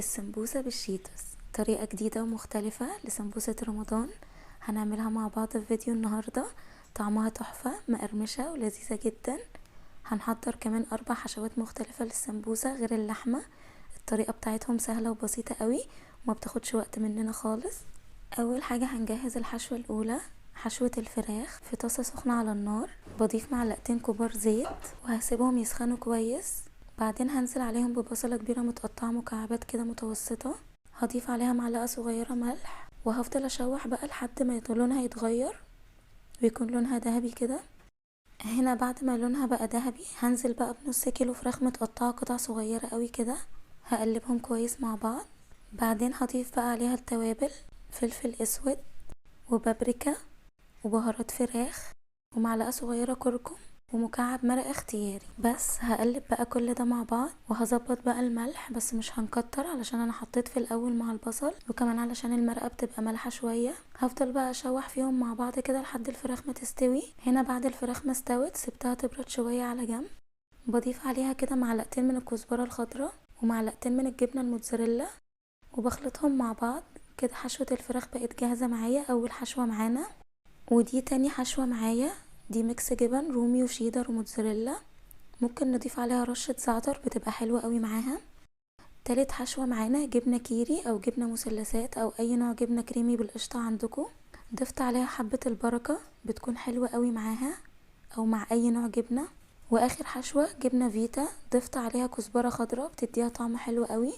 السمبوسة بالشيتوس، طريقة جديدة ومختلفة لسمبوسة رمضان هنعملها مع بعض في فيديو النهاردة. طعمها تحفة، مقرمشة ولذيذة جدا. هنحضر كمان 4 حشوات مختلفة للسمبوسة غير اللحمة. الطريقة بتاعتهم سهلة وبسيطة قوي وما بتاخدش وقت مننا خالص. اول حاجة هنجهز الحشوة الاولى، حشوة الفراخ. في طاسة سخنة على النار بضيف معلقتين كبار زيت وهسيبهم يسخنوا كويس. بعدين هنزل عليهم ببصلة كبيرة متقطعة مكعبات كده متوسطة، هضيف عليها معلقة صغيرة ملح، وهفضل اشوح بقى لحد ما لونها يتغير ويكون لونها ذهبي كده. هنا بعد ما لونها بقى ذهبي هنزل بقى بنص كيلو فراخ متقطعة قطع صغيرة قوي كده، هقلبهم كويس مع بعض. بعدين هضيف بقى عليها التوابل، فلفل اسود وبابريكا وبهارات فراخ ومعلقة صغيرة كركم ومكعب مرق اختياري. بس هقلب بقى كل ده مع بعض، وهظبط بقى الملح، بس مش هنكتر علشان انا حطيت في الاول مع البصل، وكمان علشان المرقة بتبقى مالحة شوية. هفضل بقى اشوح فيهم مع بعض كده لحد الفراخ ما تستوي. هنا بعد الفراخ ما استوت سبتها تبرد شوية على جنب. بضيف عليها كده معلقتين من الكزبرة الخضراء ومعلقتين من الجبنة الموتزاريلا، وبخلطهم مع بعض كده. حشوة الفراخ بقت جاهزة معايا، اول حشوة معانا. ودي تاني حشوة معايا، دي mix جبن رومي وشيدر وموتزاريلا، ممكن نضيف عليها رشة زعتر بتبقى حلوة قوي معاها. تالت حشوة معانا جبنة كيري او جبنة مثلثات او اي نوع جبنة كريمي بالقشطة عندكم، ضفت عليها حبة البركة بتكون حلوة قوي معاها او مع اي نوع جبنة. واخر حشوة جبنة فيتا، ضفت عليها كزبرة خضراء بتديها طعم حلو قوي.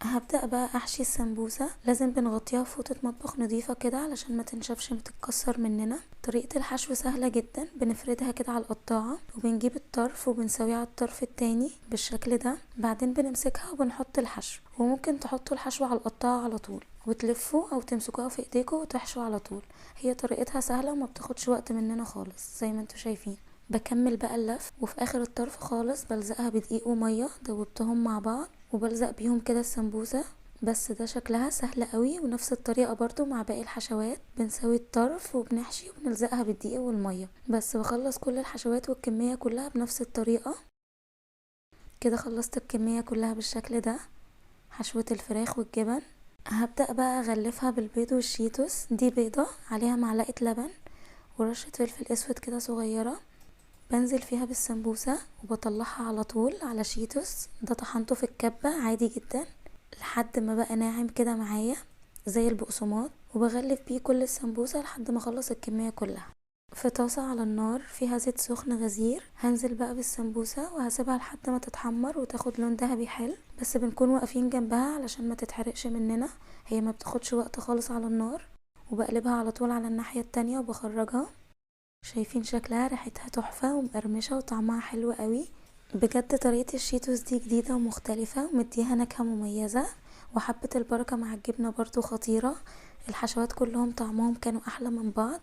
هبدأ بقى احشي السمبوسة. لازم بنغطيها بفوطة مطبخ نظيفة كده علشان ما تنشفش وتتكسر مننا. طريقة الحشو سهلة جدا، بنفردها كده على القطاعة وبنجيب الطرف وبنسويه على الطرف التاني بالشكل ده. بعدين بنمسكها وبنحط الحشو، وممكن تحطوا الحشو على القطاعة على طول وتلفوا او تمسكوها في ايديكم وتحشوا على طول. هي طريقتها سهلة وما بتاخدش وقت مننا خالص زي ما انتوا شايفين. بكمل بقى اللف، وفي اخر الطرف خالص بلزقها بدقيق ومية دوبتهم مع بعض وبلزق بيهم كده السمبوسة. بس ده شكلها سهل قوي. ونفس الطريقة برضو مع باقي الحشوات، بنسوي الطرف وبنحشي وبنلزقها بالدقيق والمية. بس بخلص كل الحشوات والكمية كلها بنفس الطريقة كده. خلصت الكمية كلها بالشكل ده، حشوة الفراخ والجبن. هبدأ بقى اغلفها بالبيض والشيتوس. دي بيضة عليها معلقة لبن ورشة فلفل اسود كده صغيرة، بنزل فيها بالسمبوسة وبطلعها على طول على شيتوس. ده طحنته في الكبة عادي جدا لحد ما بقى ناعم كده معايا زي البقسماط، وبغلف بيه كل السمبوسة لحد ما اخلص الكمية كلها. في طاسة على النار فيها زيت سخن غزير، هنزل بقى بالسمبوسة وهسيبها لحد ما تتحمر وتاخد لون ذهبي حلو، بس بنكون واقفين جنبها علشان ما تتحرقش مننا، هي ما بتاخدش وقت خالص على النار. وبقلبها على طول على الناحية التانية وبخرجها. شايفين شكلها؟ ريحتها تحفة ومقرمشة وطعمها حلو قوي بجد. طريقة الشيتوس دي جديدة ومختلفة ومديها نكهة مميزة، وحبة البركة مع الجبنة برضو خطيرة. الحشوات كلهم طعمهم كانوا أحلى من بعض.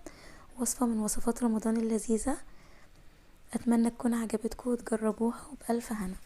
وصفة من وصفات رمضان اللذيذة، أتمنى تكون عجبتكم وتجربوها، وبألف هنا.